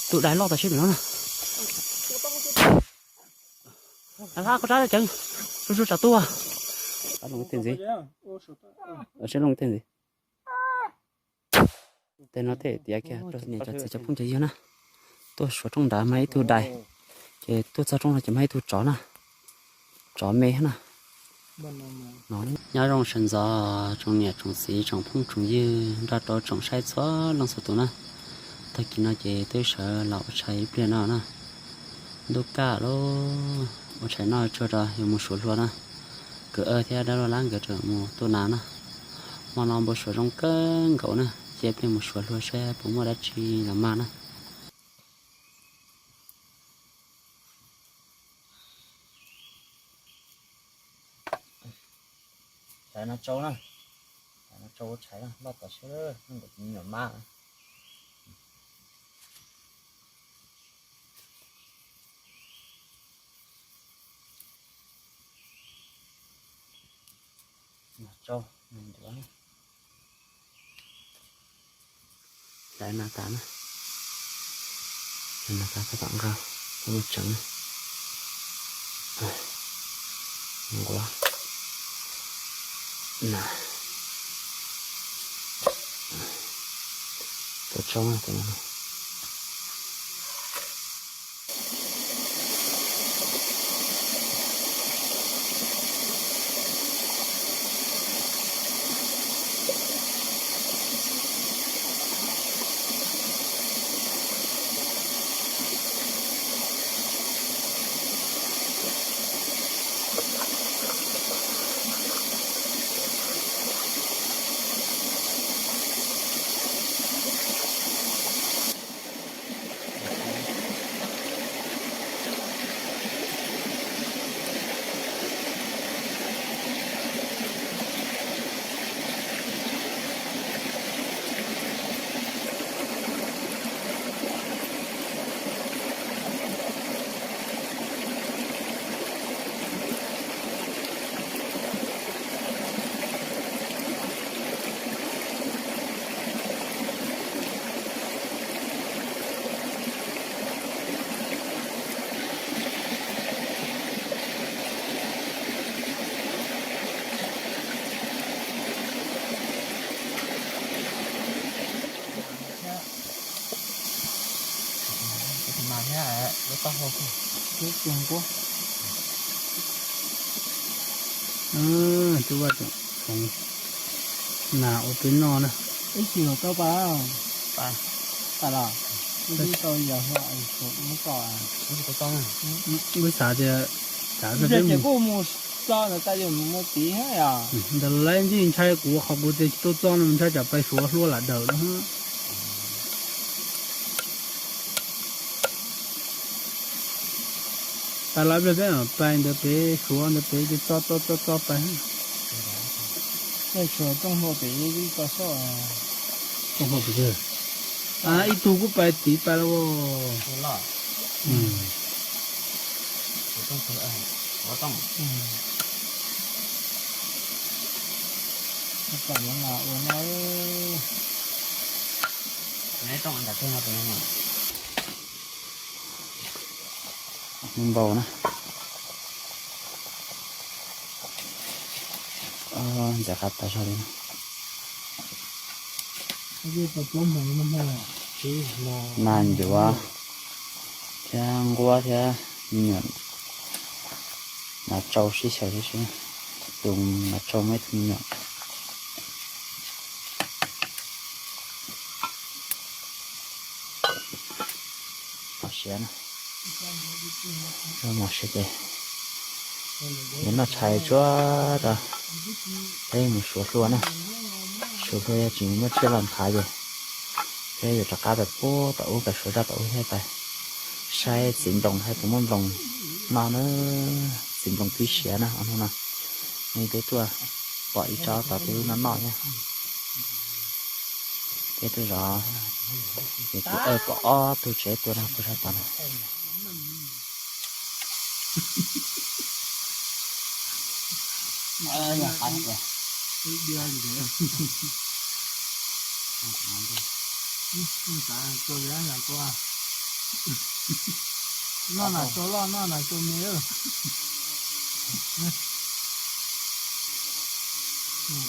Tus dais loj tam sim no na. Lab koj rab ceev, su su tsam tuaj. Loo tej ntxiv, seb loo tej ntxiv. Tej no tej tiav kiag rau niam cov txiv cov phooj cov ywg na. Tuaj suav rooj nrad mas ib tug dais, ces tuaj txog rooj no ces mas ib tug tsov na. Tsov me na. Nyob zoo sawv ntxov tsoom niam tsoom txiv tsoom phooj tsoom ywg nrog rau tsoom saib txhua leej txhua tus na. Tag kis no ces twb sawv los ua tshais ib pliag no na. Ntuj kaj lawm, ua tshais noj tsuag rau yuav mus suav hlua na. Kwv Ab thiab dab laug Lab nkawd tseem mus tua nas na. Hmo no npau suav zoo kawg nkaus na, cia ib pliag mus suav hlua seb puas muaj dab tsi los mag na. Tshais no tsau na, tshais no tsau ua tshais na, loj tom siab na, nkawd tus me nyuam mab na. Tsau, ncuav. Hlais nas tas na, hlais nas tas tab tom nqa mus tseev na. Nquav na, tua tsau na tus no. Twb vaj tseem khoov nas ua peb noj na. Ib tsis los tau pa, pa, pa los, ib tau yog hua, mus kom, ib xav tias, ces kuj mus so ntawd tas yog mus tiv thiab yom. Ntawd lawv ntshe ntshai kuv qhov kuv tias tsis tau txo no ntshai tsam pais suav hlua lam dawm no. Pais los ib pliag peb pais ntawd pem suav ntawd pem ces txo txo txo txo pais. Suav rooj hlua pem txo soj. Rooj hlua pem, ib tug kuj pais tiv pais los. Npau na. Ntxim qab tas zog li. Nas ncuav thiab nquab thiab me nyuam nas tsau sib xyaw sib sib, tus nas tsau muaj ib tug me nyuam. Mos siav na, mos siav ces yuav noj tshais tsuag rau peb mus suav hlua na. Suav hlua yog tsis muaj tsiaj los nthav ces peb yuav rov qab pais puag tom ub pais suav zaj tom ub thiab pais saib txiv nploos thiab puas muaj nploos noj na. Txiv nploos twb siav na, ob hnub no nej twb tuaj pom ib tsob tod twb noj noj thiab. Peb tuaj zov, ces kuv pom ob tug tsev tuaj no puag sab tod no. Noj nas tsau loj, noj nas tsau me.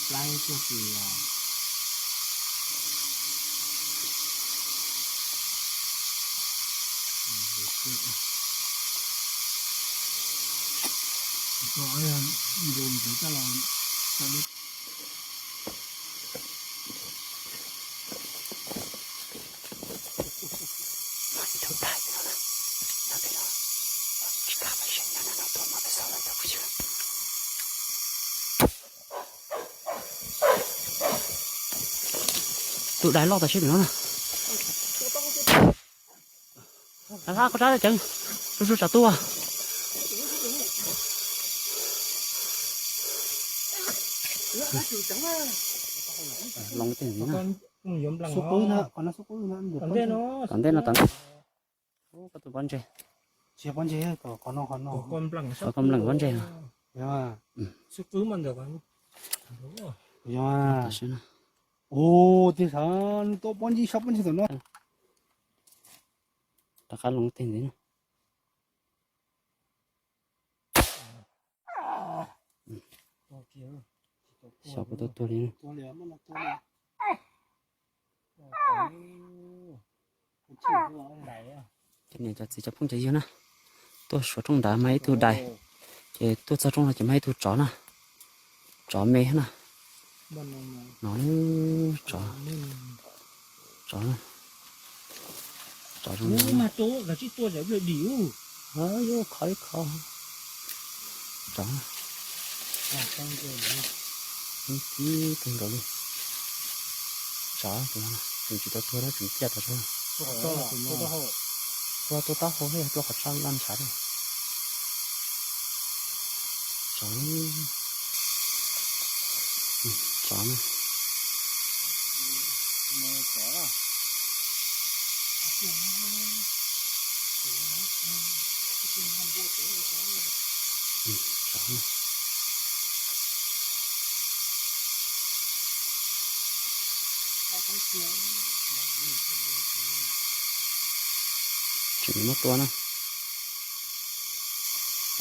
Plab tuaj tsis los. Tus dais loj tam sim no na. Hlab koj rab ceev, su su tsam tuaj. Loo tej ntxiv na. Tom ntej no, tom ntej. Koj tus pob ntseg. Qhov koj npleem pob ntseg no. Yog. Ua, tiag sav, tuaj pob ntseg, sab pob ntseg tom no. Rov qab loo tej ntxiv na. Xyov puas tau tuag li. Cov niam cov txiv cov phooj cov ywg na, tuaj suav rooj nrad mas ib tug dais, ces tuaj txog rooj no ces mas ib tug tsov na, tsov me na. No, tsov, tsov, tsov zoo. Yuav kho ib kho. Tsov, ib tug nkaus li. Tsov, tseem tsis tau tuag na, tseem ciaj tas zog. Tuaj, tuaj taub hau thiab, tuaj qhov tshaj loj ntshav thiab. Tsov, tsov na. Tseem yuav muab tua na.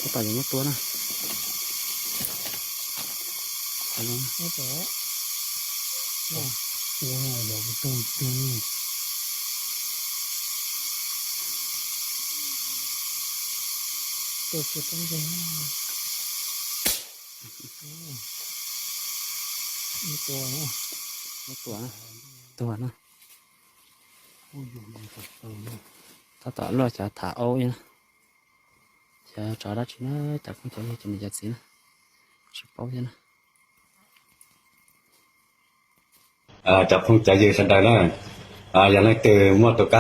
Tab tom yuav muab tua na. Muab tua na. Tua na. Tab tom luaj xyov tham aub na. Xyov tsov dab tsi na, cov phooj cov ywg cov niam cov txiv na, tsis paub thiab na. Cov phooj cov ywg sawv daws na, yog leej twg muaj tus kab